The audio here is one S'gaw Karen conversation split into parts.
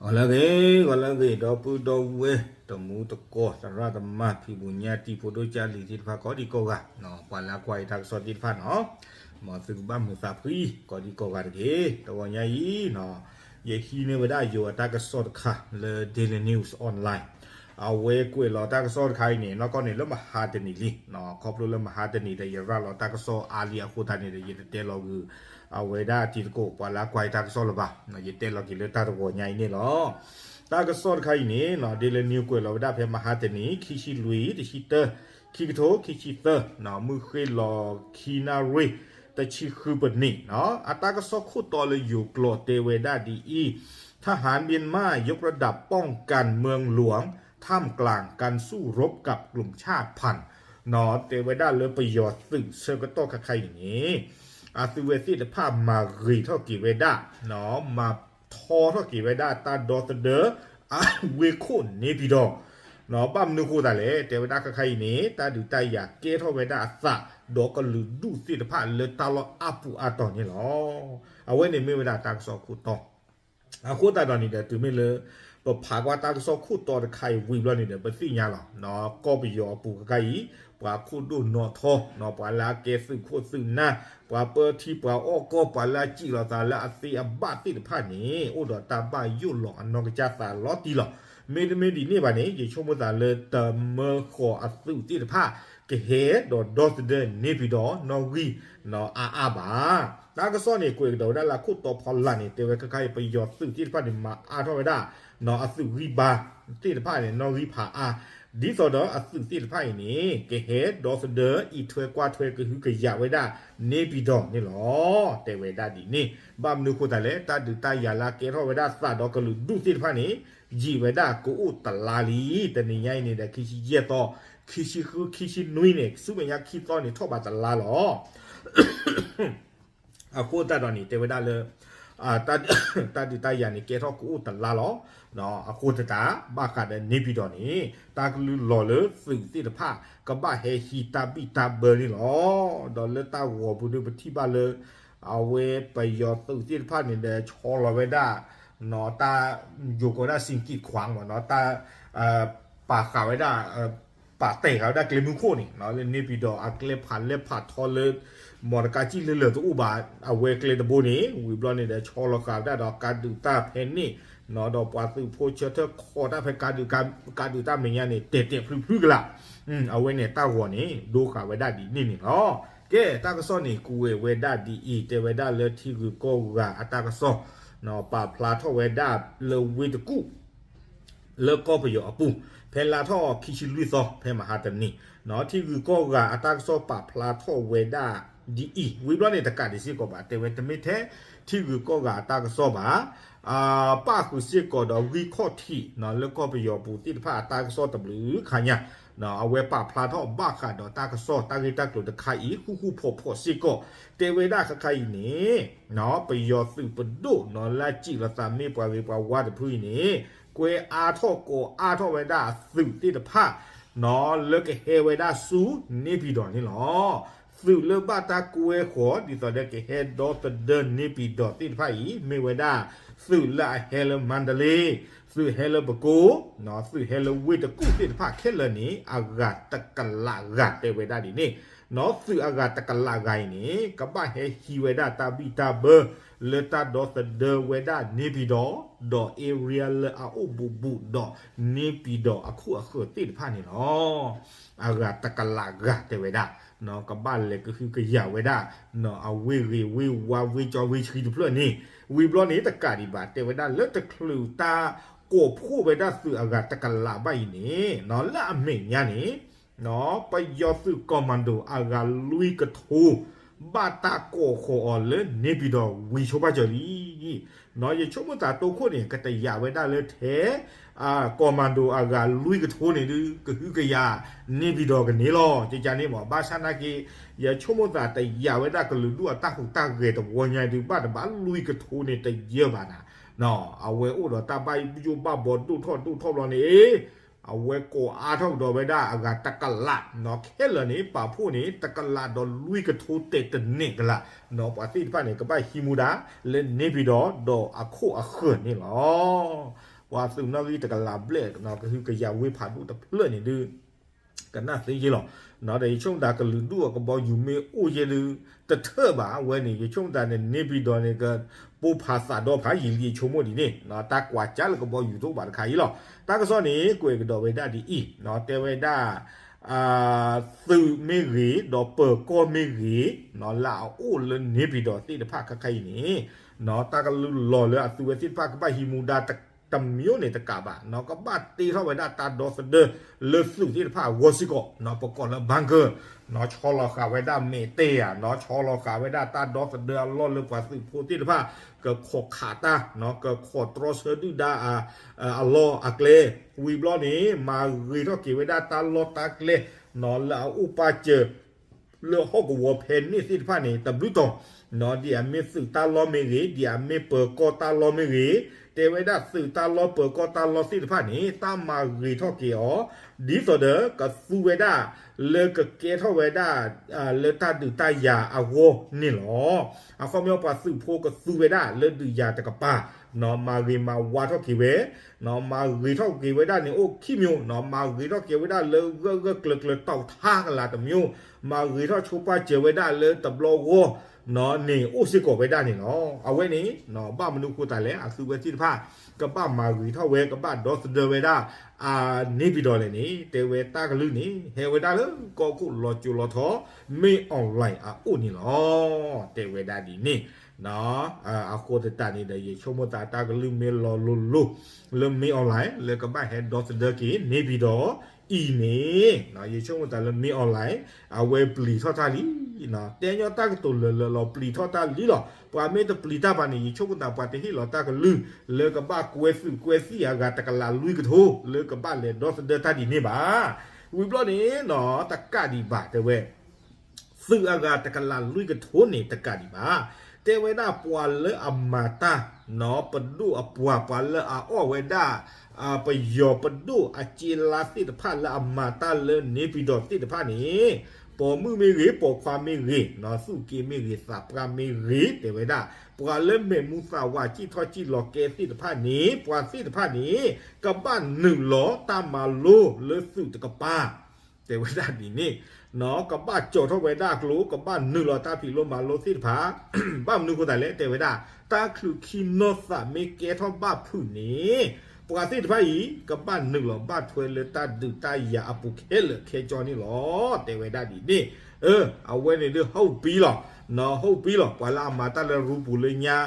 ဂီၤလၢအဂ့ၤ, ဂီၤလၢအဂ့ၤ ဒီပုၢ်ဒီဝဲၢ် တမူတကိး သရၣ်သမါ ဖံးဘူးညါ တံၤဖိဒိၣ်ကၢ်လံၤသ့ၣ်တဖၣ် ကိးဒံကိးဂၤ, ပှၤလၢအကွၢ်ယတၢ်ကစီၣ်သ့ၣ်တဖၣ်နီၤ, မ်သုကဘၣ်မုာ်သးဖှံ ကိးဒံကိးဂၤတက့ၢ်. တဂီၤညါအံၤ ယဟံးန့ၢ်ဝဲဒၣ်ယိၤအတၢ်ကစီၣ်တခါလၢ Daily News Online အဝဲကွဲးလီၤတၢ်ကစီၣ်တခါအံၤန့ၣ် နီၢ်ကီၢ်န့ၣ်လၢမဟါတနံၤလံ, ခီဖျိလၢမဟါတနံၤဒီး ယရၤလီၤတၢ်ကစီၣ်အါလံအဃိသတးန့ၣ်ဒီး ယတတဲလီၤဂုာ် အဝဲဒၣ်တံၤသကိး ပှၤလၢအကွၢ်ယတၢ်ကစီၣ်လၢၤဘၣ်, ယတဲလီၤက့ၤလၢတၢ်တဂီၤညါအံၤန့ၣ်လီၤ. တၢ်ကစီၣ်တခါအံၤန့ၣ် Daily News ကွဲးလီၤဝဲဒၣ်ဖဲမဟါတနံၤ ခံဆံလွံၢ် တဆံတၢ ခံကထိခံဆံသၢ, မုၢ်ဃ့ၢ်လီၤခံနၣ်ရံၣ် တဆံဃုပနံး, အတၢ်ကစီၣ်ခိၣ်တီလၢယိၤကျိာ်တဲဝဲဒၣ်ဒ်အံၤ, ทหารเมียนมายกระดับป้องกันเมืองหลวง ท่ามกลางการสู้รบกับกลุ่มชาติพันธุ์ တဲဝဲဒၣ်လၢပယီၤသုးဆၢကတီၢ်ခဲခါအံၤန့ၣ် အသုဝဲသ့ၣ်တဖၣ်မၤဂ့ၤထီၣ်က့ၤဝဲဒၣ်, မၤထီထီၣ်က့ၤဝဲဒၣ်တၢ်ဒီသဒၢ အဝ့ၢ်ခိၣ်န့ၣ်ပၠံၤဒီး, ဘၣ်မနုၤဃိသးလဲၣ်, တဲဝဲဒၣ်ခဲခါအံၤန့ၣ် တၢ်ဒုးတၢ်ယၤကဲထီၣ်ဝဲဒၣ်အသး ဒီးကလုာ်ဒူၣ်သ့ၣ်တဖၣ်လၢတၢ်လီၢ်အါပူၤအါတီၤန့ၣ်လီၤ. အဝဲန့ၣ်မ့ၢ်ဝဲဒၣ်တၢ်ကစီၣ်ခိၣ်တီ အဃိသတးဒီးန့ၣ်ဒီး တုၤမ့ၢ်လၢ ပဖးကွၢ်တၢ်ကစီၣ်ခိၣ်တီတခါအံၤဝံၤဘျီန့ၣ်ဒီး ပသ့ၣ်ညါလီၤ, ကီၢ်ပယီၤအပူၤခဲခါအံၤ ပှၤခိၣ်ဒိၣ်နီၢ်ထီ, ပှၤလၢအကဲသုးခိၣ်သုးနၢ်, ပှၤပၢထံပှၤအီၣ်ကီၢ် ပှၤလၢအစံၣ်လီၤသးလၢအသ့အဘၣ်သ့ၣ်တဖၣ်န့ၣ် အိၣ်ဒီးတၢ်ဘၣ်ယိၣ်လီၤအနီၢ်ကစၢ်သးလီၤတံၢ်လီၤ. မ့တမ့ၢ်ဒ်န့ၣ်ဘၣ်န့ၣ် ယဆိကမိၣ်သးလၢတမၢဃီၤအသုးသ့ၣ်တဖၣ် ကဟဲဒီးဒီသဒၢန့ၣ်ပၠံၤဒီး နီၣ်ဂံၢ် နီၣ်အါအါဘၣ်. တၢ်ကစီၣ်န့ၣ် ကွဲးကဒီးဝဲဒၣ်လၢခိၣ်တီဖီလာ်န့ၣ် တဲဝဲခဲခါအံၤ ပယီၤသုးသ့ၣ်တဖၣ်န့ၣ် မၤအါထီၣ်ဝဲဒၣ် နီၣ်အသုးဂံၢ်ဘါသ့ၣ်တဖၣ်န့ၣ် နီၣ်ဂံၢ်ဖးအါ, ဒ်သိးဒီးအသုးသ့ၣ်တဖၣ်အံၤန့ၣ် ကဟဲဒီသဒၢအံးထွဲကွၢ်ထွဲကဟုကယာ်ဝဲဒၣ်န့ၣ်ပၠံၤဒီးန့ၣ်လီၤ. တဲဝဲဒၣ်ဒ်န့ၣ် ဘၣ်မနုၤဃိသးလဲၣ်, တၢ်ဒုးတၢ်ယၤလၢအကဲထီၣ်ဝဲဒၣ်သးဒီးကလုာ်ဒူၣ်သ့ၣ်တဖၣ်န့ၣ် ယံာ်ဝဲဒၣ်ကအိၣ်တလါလံ. တနံၤညါအံၤန့ၣ်ဒီး ခံဆံယဲၢ်သီ, ခံဆံဃု, ခံဆံနွံန့ၣ် ဆူမဲာ်ညါခံသီန့ၣ် ထီၣ်ဘးတလါလီၤ. အဃိသတးဒီးန့ၣ် တဲဝဲဒၣ်လၢ တၢ်ဒုးတၢ်ယၤန့ၣ် ကဲထီၣ်ကအိၣ်တလါလီၤ. အဃိသတး ဘၣ်ဃးဒီးန့ၣ်ပၠံၤဒီးန့ၣ် တၢ်ကလုၢ်လီၤလၢသုးသ့ၣ်တဖၣ် ကဘၣ်ဟဲဟံးတၢ်ဘံၣ်တၢ်ဘၢန့ၣ်လီၤ. ဒီးလၢတၢ်ဂီၤပူၤဒုး ပထံၣ်ဘၣ်လၢ အဝဲပယီၤသုးသ့ၣ်တဖၣ်န့ၣ်ဒီး ဆီလီၤဝဲဒၣ် တၢ် ယိၤကိးဒၣ် စံၣ်ကံၣ်ခွါ မ့ၢ်နီၤ တၢ် ပာ်ဃာ်ဝဲဒၣ် ပာ်တဲာ်ဃာ်ဝဲဒၣ်ကျဲမုၢ်ခိၣ်န့ၣ် လၢန့ၣ်ပၠံၤဒီး အကျဲဖးလဲၢ်ဖးထီလၢ မီၢ်တကါစံၣ်လၢလၢာ်တအိၣ်ဘၣ် အဝဲကျဲတဘိန့ၣ် ဝံၤဘျီန့ၣ်ဒီး ဆီလီၤဃာ်ဝဲဒၣ်ဒီးကးဒုးတၢ်ဖဲန့ၣ် ဒီးပှၤသုးဖိဆၢထၢၣ်ခီတၢ်ဖဲကးဒုး ကးဒုးတၢ်မဲာ်ညါန့ၣ် တဲာ်တဲာ်ဖျုဖျုကလာ် အဝဲန့ၣ်တၢ်ဂီၤန့ၣ် ဒိဃာ်ဝဲဒၣ်ဒ်န့ၣ်န့ၣ်လီၤ. ကဲ တၢ်ကစီၣ်န့ၣ် ကွဲးဝဲဒၣ်ဒ်အံၤ တဲဝဲဒၣ်လၢထံဂုၤကီၢ်ဂၤအတၢ်ကစီၣ် ပာ်ဖျါထီၣ်ဝဲဒၣ်လၢဝ့ၢ်တကူၣ် လၢကီၢ်ပယီၤအပူၤ ဖဲလါထီၣ်ခံဆံလွံၢ်သီ ဖဲမဟါတနံၤ ထံဂုၤကီၢ်ဂၤအတၢ်ကစီၣ်ပာ်ဖျါထီၣ်ဝဲဒၣ်ဒ်အံၤ ဝံၤဘျီန့ၣ် တကးဒံးစ့ၢ်ကီးဘၣ် တဲဝဲတမ့ၢ်ထဲ ထံဂုၤကီၢ်ဂၤအတၢ်ကစီၣ်ဘၣ် ပၣ်ဃုာ်စ့ၢ်ကီးဒီးဂံၢ်ခီၣ်ထံး လၢကီၢ်ပယီၤပူၤသ့ၣ်တဖၣ်အတၢ်ကစီၣ်တဘျုးခါညါ အဝဲပာ်ဖျါထီၣ်ဘၣ်ဃးဒီးတၢ်ကစီၣ်တၢ်ဂ့ၢ်တၢ်ကျိၤတခါအံၤ ဃူဃူဖိးဖိးစ့ၢ်ကီး တဲဝဲဒၣ်ခဲခါအံၤန့ၣ် ပယီၤသုးပဒိၣ်နီၢ်လၢစံၣ်လီၤသးမ့ၢ်ပှၤဂ့ၤပှၤဝါတဖုအံၤန့ၣ် ကွဲအါထီၣ်ကိးအါထီၣ်ဝဲဒၣ်အသုးသ့ၣ်တဖၣ် လၢကဟဲဝဲဒၣ်ဆူန့ၣ်ပၠံၤဒီးန့ၣ်လီၤ. သုးလၢဘၣ်တၢ်ကွဲဃီၤ ဒ်သိးဒီးကဟဲဒီသဒၢန့ၣ်ပၠံၤဒီးသ့ၣ်တဖၣ်အံၤ မ့ၢ်ဝဲဒၣ် သုးလၢအဟဲလၢမါဒလ့ သုးဟဲလၢပကိ သုးဟဲလၢဝ့ၢ်တကူၣ်သ့ၣ်တဖၣ်ခဲလၢာ်န့ၣ် အဂၤတကလးဂၤတဲဝဲဒၣ်ဒ်န့ၣ် သုးအဂၤတကလးဂၤအံၤန့ၣ် ကဘၣ်ဟဲဟံးဝဲဒၣ်တၢ်ဘံၣ်တၢ်ဘၢ လၢတၢ်ဒီသဒၢဝဲဒၣ်န့ၣ်ပၠံၤဒီး ဒီး area လၢအအိၣ်ဘူးဘူးဒီးန့ၣ်ပၠံၤဒီးအခိၣ်အဃၢၤသ့ၣ်တဖၣ်န့ၣ်လီၤ. အဂၤတကလးဂၤတဲဝဲဒၣ် ကဘၣ်လဲၤကဟုကယာ်ဝဲဒၣ် အဝ့ၢ်ဂ့ၤဝ့ၢ်ဝါဝ့ၢ်ကၠီဝ့ၢ်ဆှံတဖျၢၣ်န့ၣ် ဝံၤဘျီန့ၣ်တကးဒံးဘၣ် တဲဝဲဒၣ်လၢတချုးတၢ်ကိးဖှိၣ်ဝဲဒၣ်သုးအဂၤတကလးဘၣ်အံၤန့ၣ် လၢအမဲာ်ညါန့ၣ် ပယီၤသုး commando အဂၤလွံၢ်ကထိ ဘၣ်တၢ်ကိးဃီၤအီၤလၢန့ၣ်ပၠံၤဒီးဝံၤဆိဘၣ်စၢၤလံ. ယဆိကမိၣ်သးတိခိၣ်န့ၣ် ကတယာ်ဝဲဒၣ်လၢထဲ commando အဂၤလွံၢ်ကထိန့ၣ်ဒုး ကဟုကယာ်န့ၣ်ပၠံၤဒီးကန့ၢ်လီၤ ကကန့ၣ်မး ဘၣ်ဆၣ်နာ်က့ ယဆိကမိၣ်သးတယာ်ဝဲဒၣ်ကလုာ်ဒူၣ်အတၢ်ဟူးတၢ်ဂဲၤတဝီညါဒုး ဘၣ်တဘၣ်လွံၢ်ကထိန့ၣ်တယၢဘၣ်နၤ အဝဲအိၣ်ဒီးတၢ်ဘၣ်ယိၣ်ဘၣ်ဘီဒိၣ်ထီၣ်ဒိၣ်ထီၣ်ဘျီန့ၣ် အဝဲကိးအါထီၣ်ကဒီးဝဲဒၣ်အဂၤတကလး ခဲလၢာ်န့ၣ် ပာ်ဖှိၣ်န့ၣ် တကလးဒီးလွံၢ်ကထိတဲာ်တန့ၢ်ကလး ပှၤသ့ၣ်တဖၣ်န့ၣ် ကဘၣ်ဟံးမူဒါ လၢန့ၣ်ပၠံၤဒီး ဒီးအခိၣ်အဃၢၤန့ၣ်လီၤ. ပှၤသုးနီၣ်ဂံၢ်တကလးဘျဲၣ် ကဟုကယာ်ဝ့ၢ်ဖးဒိၣ်တဖျၢၣ်န့ၣ်ဒုး ကနၣ်သ့ယ့ၢ်လီၤ. ဒီးယဆိကမိၣ်တၢ်ကလုာ်ဒူၣ်အကဘီယူၤမ့ၢ်အိၣ်ယဲဒုး တထၢၣ်ဘၣ် အဝဲန့ၣ် ယဆိကမိၣ်တၢ်န့ၣ် န့ၢ်ပံၤဒီးန့ၣ် ကပိၢ်ဖးသးဒီဖးယံာ်လံ ယဆိကမိၣ်ဒ်န့ၣ် တၢ်ကွၢ်ကၠါလၢကဘီယူၤတအိၣ်ဘၣ်တခါအံၤလီၤ. တၢ်ကစီၣ်န့ၣ် ကွဲးကဒီးဝဲဒၣ်ဒ်အံၤ တဲဝဲဒၣ် သုးမ့ၢ်ဂ့ၤ ဒီးပၢၤကီၢ်မ့ၢ်ဂ့ၤ လၢအအိၣ်လၢန့ၢ်ပံၤဒီးသ့ၣ်တဖၣ်ခဲခါအံၤန့ၣ် တၢ်ကလုၢ်လီၤလၢအသုးဝဲသ့ၣ်တဖၣ်ကဘၣ်ဟံးမူဒါတမံၤန့ၣ်တကးဘၣ် ကဘၣ်တ့ထီၣ်ဝဲဒၣ်တၢ်ဒီသဒၢလၢသုးသ့ၣ်တဖၣ်အဂီၢ်စ့ၢ်ကီး ပကိးလၢ bunker ဆီလီၤဃာ်ဝဲဒၣ်မဲာ်တဲၢ်ဧါ ဆီလီၤဃာ်ဝဲဒၣ်တၢ်ဒီသဒၢအလီၢ်လၢပှၤသုးဖိသ့ၣ်တဖၣ် ကခိးခးတၢ် ကခိးတြီဆၢဒုၣ်ဒါ အလီၢ်အကျဲ ဝံၤဘျီန့ၣ် မၤဂ့ၤထီၣ်က့ၤဝဲဒၣ်တၢ်လီၢ်တၢ်ကျဲ လၢအအိၣ်ပာ်စၢၤ လၢဟီၣ်ကဝီၤဖဲန့ၣ်သ့ၣ်တဖၣ်န့ၣ် တဘျုးတီၤ ဒ်အမ့ၢ်သုးတၢ်လီၢ်မ့ၢ်ဂ့ၤ ဒ်အမ့ၢ်ပၢၤကီၢ်တၢ်လီၢ်မ့ၢ်ဂ့ၤ တဲဝဲဒၣ်သုးတၢ်လီၢ်ပၢၤကီၢ်တၢ်လီၢ်သ့ၣ်တဖၣ်န့ၣ် တၢ်မၤဂ့ၤထီၣ်က့ၤအီၤ ဒ်သိးဒီးကသူဝဲဒၣ် လၢကကဲထီၣ်ဝဲဒၣ် လၢတၢ်ဒုးတၢ်ယၤအဂီၢ်န့ၣ်လီၤ. အခီပညီပှၤသုးဖိကသူဝဲဒၣ်လၢဒုးယၤတကပၤ မၤဂ့ၤမၤဝါထီၣ်က့ၤဝဲ မၤဂ့ၤထီၣ်က့ၤဝဲဒၣ်န့ၣ်အိၣ်ခံမံၤ မၤဂ့ၤထီၣ်က့ၤဝဲဒၣ်လၢဂၢၢ်ဂၢၢ်ကျၢၤကျၢၤတီာ်ထါကလာ်တမံၤ မၤဂ့ၤထီၣ်ဆိပာ်စၢၤဝဲဒၣ်လၢတဘျီဂီၢ် န့ၣ်အိၣ်စ့ၢ်ကီးဝဲဒၣ်န့ၣ်လီၤ. အဝဲန့ၣ် ဘၣ်မနုၤဃိသတးလဲၣ် အသုးဝဲသ့ၣ်တဖၣ် ကဘၣ်မၤဂ့ၤထီၣ်ဝဲ ကဘၣ်ဒီသဒၢဝဲဒၣ် န့ၢ်ပံၤဒီးလဲၣ်န့ၣ် တဲဝဲတၢ်ကလုၢ်န့ၣ် ဟဲဝဲဒၣ်လၢကီၢ်ခိၣ်လီၤစိၤလီၤထီ မ့ၢ် online အအိၣ်န့ၣ်လီၤ. တဲဝဲဒၣ်ဒ်န့ၣ် အဃိသတးန့ၣ်ဒီး ယဆိကမိၣ်သးတၢ်ကလုၢ်မ့ၢ်လီၤလိၤလိၤ လၢမ့ၢ် online လၢကဘၣ်ဟဲဒီသဒၢက့ၤန့ၢ်ပံၤဒီးအံၤန့ၣ် ယဆိကမိၣ်သးလၢမ့ၢ် online အဝဲပျံၤထီၣ်တၢ်လံ တဲညီတၢ်ကတိၤလၢာ်လၢာ်လီၤ ပျံၤထီၣ်တၢ်လံလီၤ. ပှၤမ့ၢ်တပျံၤတၢ်ဘၣ်န့ၣ် ယဆိကမိၣ်သးပှၤတဟ့ၣ်လီၤတၢ်ကလုၢ် လၢကဘၣ်ကွဲသုးကွဲသံၣ်အဂၤတကလးလွံၢ်ကထိ လၢကဘၣ်လဲၤဒီသဒၢတၢ်ဒ်န့ၣ်ဘၣ်. ဝံၤဘျီန့ၣ်နီၤ တကးဒံးဘၣ်တဲဝဲ သုးအဂၤတကလးလွံၢ်ကထိန့ၣ်တကးဒံးဘၣ်. တဲဝဲဒၣ်ပှၤလၢအမၤတၢ် ပဒိၣ်အပှၤ ပှၤလၢအအီၣ်ဝဲဒၣ် ပယီၤပဒိၣ်အကၠ့လါသ့ၣ်တဖၣ်လၢအမၤတၢ်လၢန့ၢ်ပံၤဒီးသ့ၣ်တဖၣ်န့ၣ် ပိာ်မုၣ်မ့ၢ်ဂ့ၤ ပိာ်ခွါမ့ၢ်ဂ့ၤ သူၣ်က့မ့ၢ်ဂ့ၤ သးပှၢ်မ့ၢ်ဂ့ၤ တဲဝဲဒၣ် ပှၤလၢမဲာ်မူသးဝးစံၣ်ထီၣ်စံၣ်လီၤကဲသ့ၣ်တဖၣ်န့ၣ် ပှၤသ့ၣ်တဖၣ်န့ၣ် ကဘၣ်နုာ်လီၤတၢ်မၤလိလၢသုးတကပၤ တဲဝဲဒၣ်ဒ်န့ၣ် ကဘၣ်ကၠီၤထီၣ်ဝဲဒၣ်အကျိ ကဘၣ်နုာ်လီၤတၢ်ဖံးလိမၤလိသ့ၣ်တဖၣ် ဘၣ်မနုၤအဃိသတးလဲၣ် တဲဝဲဒၣ် တၢ်ချုးခံနီၢ်သးမ့ၢ်ကဲထီၣ်ဘၣ်ဖုးန့ၣ် ပှၤသ့ၣ်တဖၣ်အံၤ ကဘၣ်နုာ်လီၤဘၣ်ထွဲလၢတၢ်ဒုးတၢ်ယၤအပူၤခဲလၢာ်ခဲဆ့န့ၣ်လီၤ. တဲဝဲဒၣ်ဒ်န့ၣ် အဝဲန့ၣ်ဒုး ဟုတ်ပြီလီၤ ဟုတ်ပြီလီၤ ပှၤလၢအမၤတၢ်လၢရူပူၤလၢညါ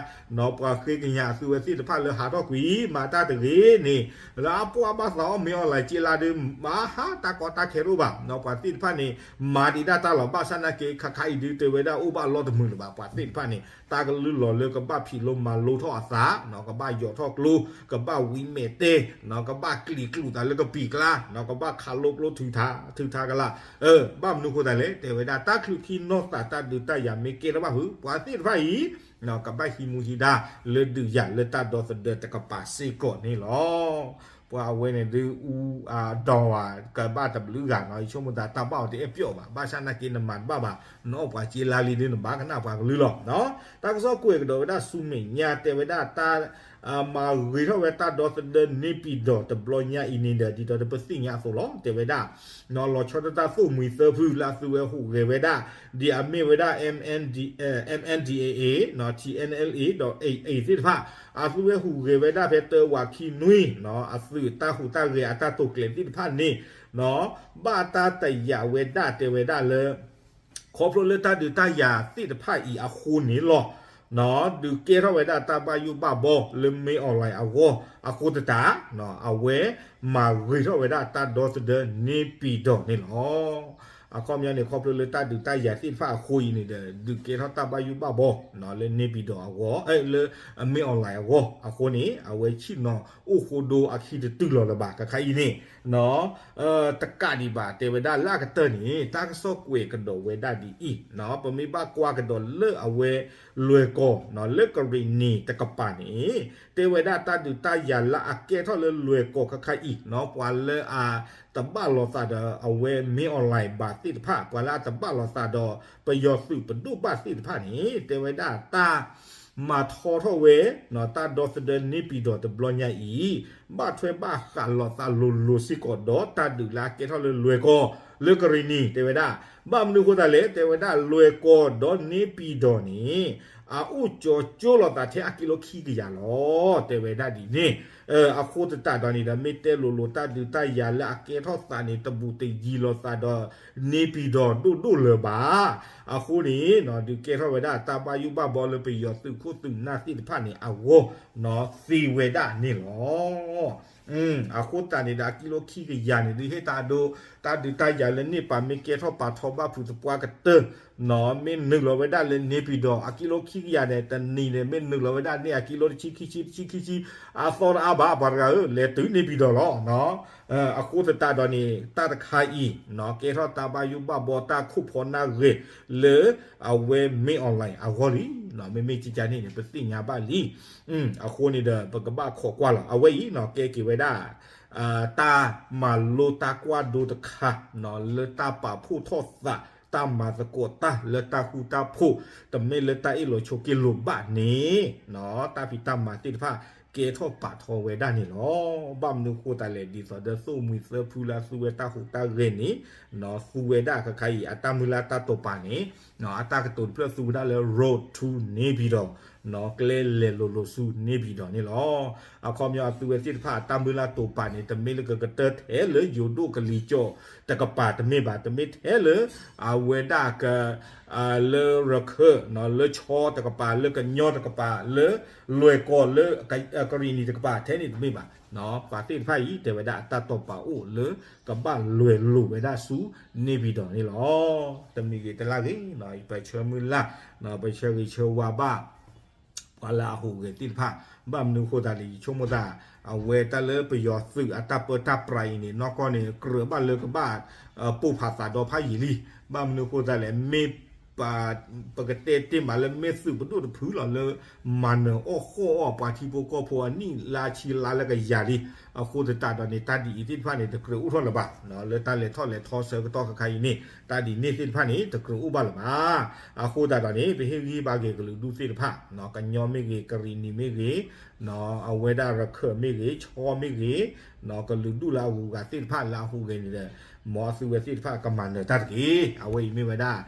ပှၤဃ့ကညးအသုးဝဲသ့ၣ်တဖၣ်လၢဟးထီၣ်ကွံာ် မၤတၢ်တဂ့ၤန့ၣ် လၢအပှၢ်ဘၣ်သးအီၣ်မ့ၢ် online ကၠ့လါဒုး မၤဟးတၢ်ကီတၢ်ခဲတအိၣ်ဘၣ် ပှၤသ့ၣ်တဖၣ်န့ၣ် မၤဒံးဒၣ်တၢ်လီၤ ဘၣ်ဆၣ်နာ်က့ ခါခါအံၤဒုးတဲဝဲဒၣ်အိၣ်ဘၣ်လီၢ်တမုာ်လၢၤဘၣ် ပှၤသ့ၣ်တဖၣ်န့ၣ် တၢ်ကလုၢ်လီၤလၢကဘၣ်ဖံးလိမၤလိထီၣ်အသး ကဘၣ်ယိးထီၣ်ကျိ ကဘၣ်ဝံမဲာ်တဲ ကဘၣ်ကျံၤကျူးသးလၢကပံာ်ကျါ ကဘၣ်ခးလိကျိထုးထါ ထုးထါကလာ် ဘၣ်မနုၤအဃိသတးလဲၣ် တဲဝဲဒၣ် တၢ်ချုးခံနီၢ်သးတၢ်ဒုးတၢ်ယၤမ့ၢ်ကဲထီၣ်ဘၣ်ဖုး ပှၤသ့ၣ်တဖၣ်အံၤ ကဘၣ်ဟံးမူဟံးဒါလၢဒုးယၤလၢတၢ်ဒီသဒၢတကပၤစ့ၢ်ကီးန့ၣ်လီၤ. ပှၤအဝဲန့ၣ်ဒုးအူအဒီးဝဲ ကဘၣ်တဘျုးဂၤနီၤ ယဆိကမိၣ်သးတၢ်ဘၣ်အီၤတအဲၣ်ပျီဘၣ် ဘၣ်ဆၣ်နာ်က့နမၤတဘၣ်ဘၣ် နအီၣ်ပှၤကၠ့လါလံဒုးနဘၣ်ကနၣ်ပှၤကလုၢ်လီၤ. တၢ်ကစီၣ်ကွဲးကဒီးဝဲဒၣ်ဆူမဲာ်ညါ တဲဝဲဒၣ်တၢ် မၤဂ့ၤထီၣ်ဝဲတၢ်ဒီသဒၢန့ၢ်ပံၤဒီးတဘျီညါအံၤန့ၣ်ဒီး ဒ်သိးဒီးပသ့ၣ်ညါအသိးလီၤ တဲဝဲဒၣ် လီၤဆီဒၣ်တၢ်သိၣ်မှံၤသၢဖုလၢအသုဝဲဟူးဂဲၤဝဲဒၣ် ဒ်အမ့ၢ်ဝဲဒၣ် MNDAA, TNLA ဒီး AA သ့ၣ်တဖၣ် အသုဝဲဟူးဂဲၤဝဲဒၣ်ဖဲတၢဝးခံနွံ အသုးတၢ်ဟူးတၢ်ဂဲၤအတၢ်တိာ်ကျဲၤသ့ၣ်တဖၣ်န့ၣ် ဘၣ်တၢ်တယာ်ဝဲဒၣ်တဲဝဲဒၣ်လၢ ခီဖျိလၢတၢ်ဒုးတၢ်ယၤသ့ၣ်တဖၣ်အံၤအဃိန့ၣ်လီၤ. ဒုးကဲထီၣ်ဝဲဒၣ်တၢ်ဘၣ်ယိၣ်ဘၣ်ဘီလၢမ့ၢ် online အဂီၢ်အဃိသတး အဝဲမၤဂ့ၤထီၣ်ဝဲဒၣ်တၢ်ဒီသဒၢန့ၢ်ပံၤဒီးန့ၣ်လီၤ. အခီပညီန့ၣ် ခီဖျိလၢတၢ်ဒုးတၢ်ယၤသ့ၣ်တဖၣ်အဃိအံၤန့ၣ်ဒီး ဒုးကဲထီၣ်တၢ်ဘၣ်ယိၣ်ဘၣ်ဘီ လၢန့ၢ်ပံၤဒီးအဂီၢ် လၢအမ့ၢ် online အဂီၢ်အဃိန့ၣ် အဝဲဆ့ၣ်နီၤအိၣ်ဃိဒိအခံတတုၤလီၤလၢၤဘၣ် ကခါအံၤန့ၣ် တကးဒံးဘၣ် တဲဝဲဒၣ်လၢအကတၢၢ်န့ၣ် တၢ်ကစီၣ်ကွဲးကဒီးဝဲဒၣ်ဒ်အံၤ ပမ့ၢ်ဘၣ်ကွၢ်ကဒီးလၢအဝဲလွဲၢ်ကီၢ် လၢကရ့ၣ်နံၤတကပၤန့ၣ် တဲဝဲဒၣ်တၢ်ဒုးတၢ်ယၤလၢအကဲထီၣ်လၢလွဲၢ်ကီၢ်ခါခါအံၤ ပှၤလၢအတဘၣ်လိာ်သးဒီးအဝဲမ့ၢ် online ဘၣ်သ့ၣ်တဖၣ် ပှၤလၢအတဘၣ်လိာ်သးဒီးပယီၤသုးပဒိၣ်ဘၣ်သ့ၣ်တဖၣ်န့ၣ် တဲဝဲဒၣ်တၢ် မၤထီထီၣ်ဝဲ တၢ်ဒီသဒၢန့ၣ်ပံၤဒီးတဘျီညါအံၤ ဘၣ်ထွဲဘၣ်ဃးလိာ်သးလိၤလိၤစ့ၢ်ကီးဒီး တၢ်ဒုးလၢအကဲထီၣ်လၢလွဲၢ်ကီၢ် လၢကရံၣ်နံၣ် တဲဝဲဒၣ်. ဘၣ်မနုၤအဃိသတးလဲၣ် တဲဝဲဒၣ် လွဲၢ်ကီၢ်ဒီးန့ၣ်ပံၤဒီးန့ၣ် အအိၣ်ကၠီကၠိလိာ်သးထဲအကံလိခံကယၤလီၤ တဲဝဲဒၣ်ဒ်န့ၣ်. အဃိသတးဒီးန့ၣ်ဒီး မ့ၢ်တဲလိၤလိၤ တၢ်ဒုးတၢ်ယၤလၢအကဲထီၣ်သးန့ၣ် တဘူးတယံၤလိာ်သးဒီးန့ၣ်ပံၤဒီးဒိၣ်ဒိၣ်လၢၤဘၣ်. အဃိန့ၣ် ဒုးကဲထီၣ်ဝဲဒၣ်တၢ်ဘၣ်ယိၣ်ဘၣ်ဘီလၢပယီၤသုးခိၣ်သုးနၢ်သ့ၣ်တဖၣ်န့ၣ် အဂီၢ် သ့ဝဲဒၣ်န့ၣ်လီၤ. အဃိသတးန့ၣ်ဒီး အကံလိခံကယၤန့ၣ် ဒုးဟ့ၣ်တၢ်ဒိ တၢ်ဒုးတၢ်ယၤလၢန့ၢ်ပာ်မ့ၢ်ကဲထီၣ်ပာ်ထီဘၣ်ဖုးသပှၢ်ကတၢၢ် မ့ၢ်နုာ်လီၤဝဲဒၣ်လၢန့ၣ်ပံၤဒီး အကံလိခံကယၤန့ၣ် တနံၤန့ၣ် မ့ၢ်နုာ်လီၤဝဲဒၣ်န့ၢ်အကံလိတဆံခံဆံ တဆံခံဆံ အသီတအါဘၣ် ပှၤတဂၤဧၢ လဲၤတုၤန့ၣ်ပံၤဒီးလီၤ. အဃိသတးဒီးန့ၣ် တၢ်တခါအံၤ ကဲထီၣ်တၢ်ဘၣ်ယိၣ်ဘၣ်ဘီတၢ်ခိၣ်ဖီနၢ်ဂဲၤလၢ အဝဲမ့ၢ် online အဂီၢ်လံ. မ့မ့ၢ်ကကန့ၣ်န့ၣ် ပသ့ၣ်ညါဘၣ်လံ. အဃိန့ၣ်ဒီး ပကဘၣ်ခိးကွၢ်လီၤ. အဝဲအံၤ ကဲက့ၤဝဲဒၣ် တၢ်မၤလိတၢ်ကွၢ်ဒိတခါ လၢတၢ်ပာ်ဖှိၣ်ထီၣ်သး တၢ်မၤသကိးတၢ်လၢတၢ်ဃူတၢ်ဖိး တမ့ၢ်လၢတၢ်အ့ၣ်လိာ်ဆိးက့လိာ်ဘၣ်န့ၣ် တၢ်ဖံးတၢ်မၤသ့ၣ်တဖၣ် ကဲထီၣ်ပာ်ထီဝဲဒၣ်န့ၣ်လီၤ. ဘၣ်မနုၤအဃိသတးလဲၣ် ဒ်သိးဒီးသိၣ်မှံၤသၢဖုလၢအသူဝဲတၢ်ဟူးတၢ်ဂဲၤန့ၣ် သူဝဲဒၣ်ခဲခါအံၤ အတၢ်မုၢ်လၢ်တၢ်တိာ်ပာ်န့ၣ် အတၢ်ကတိၤတဖျၢၣ်သူဝဲဒၣ်လၢ road to န့ၣ်ပံၤဒီး ကျဲလဲၤလိၤလိၤဆူန့ၣ်ပံၤဒီးန့ၣ်လီၤ. အခီပညီအသူဝဲသ့ၣ်တဖၣ် အတၢ်မုၢ်လၢ်တိာ်ပာ်န့ၣ် တမ့ၢ်လၢကကတၢၢ်ထဲလၢယိၤဒိၣ်ကလံၤကၠီၣ်တကပၤတမ့ၢ်ဘၣ်, တမ့ၢ်ထဲလၢ အဝဲဒၣ်က လၢရခၢၣ် လၢဆီတကပၤ လၢကညီတကပၤ လၢလွဲၢ်ကီၢ် လၢကရံၣ်နံၣ်တကပၤထဲန့ၣ်တမ့ၢ်ဘၣ်. ပှၤသ့ၣ်တဖၣ်အံၤ တဲဝဲဒၣ်အတၢ်တိာ်ပာ်အိၣ်လၢ ကဘၣ်လဲၤလိၤဝဲဒၣ်ဆူန့ၣ်ပံၤဒီးန့ၣ်လီၤ. တမံၤဂ့ၤတလၢ်ဂ့ၤ ပဆၢမုၢ်လၢ် ပဆၢဂ့ၤဆၢဝါဘၣ် ပှၤလၢအဟူးဂဲၤသ့ၣ်တဖၣ်. ဘၣ်မနုၤအဃိသတးန့ၣ် ယဆိကမိၣ်သး အဝဲတၢ်လၢပယီၤသုးအတၢ်ပၢတၢ်ပြးအံၤန့ၣ် နီၢ်ကီၢ်န့ၣ် ကြၢးဘၣ်လၢကဘၣ် ပိၢ်ဖးသးဒီဖးယံာ်လံ. ဘၣ်မနုၤအဃိသတးလဲၣ် မ့ၢ် ပကတဲတ့ၢ်မးလၢမ့ၢ်သုးပဒိၣ်တဖုလီၤလၢ မၤနၢၤအီၣ်ဃီၣ်အီၣ်ပှၤထံဖိကီၢ်ဖိအနံၣ်လါဆံလါလၢကယၤလံ. အဃိသတးဒီးန့ၣ် တၢ်ဒ်အံၤသ့ၣ်တဖၣ်န့ၣ် တကြၢးအိၣ်ထီၣ်လၢၤဘၣ်. လၢတၢ်လဲၤထီၣ်လဲၤထီဆၢကတီၢ်ခဲခါအံၤန့ၣ် တၢ်ဒ်န့ၣ်သ့ၣ်တဖၣ်န့ၣ် တကြၢးအိၣ်ဘၣ်လၢၤဘၣ်. အဃိသတးဒီးန့ၣ် ပဟ့ၣ်ဂံၢ်ဘါက့ၤကလုာ်ဒူၣ်သ့ၣ်တဖၣ် ကညီမ့ၢ်ဂ့ၤ ကရံၣ်နံၣ်မ့ၢ်ဂ့ၤ အဝဲဒၣ်ရခၢၣ်မ့ၢ်ဂ့ၤ ဆီမ့ၢ်ဂ့ၤ ကလုာ်ဒူၣ်လၢအဂုၤအဂၤသ့ၣ်တဖၣ်လၢအဟူးဂဲၤန့ၣ်ဒီး မ်အသုဝဲသ့ၣ်တဖၣ်ကမၤနၢၤတၢ်တက့ၢ်. အဝဲအံၤမ့ၢ်ဝဲဒၣ်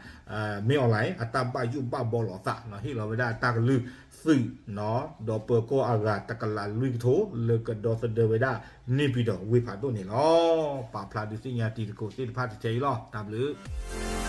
မ့ၢ် online အတၢ်ဘၣ်ယိၣ်ဘၣ်ဘီလိာ်သး ဟ့ၣ်လီၤဝဲဒၣ်တၢ်ကလုၢ်သုး ဒီးပၢၤကီၢ်အဂၤတကလးလွံၢ်ကထိ လၢကဒီသဒၢဝဲဒၣ်န့ၣ်ပံၤဒီးဝ့ၢ်ဖးဒိၣ်န့ၣ်လီၤ. ပာ်ဖျါဒုးသ့ၣ်ညါတံၤသကိးသ့ၣ်တဖၣ်တထဲအံၤလီၤ. တၢ်ဘျုး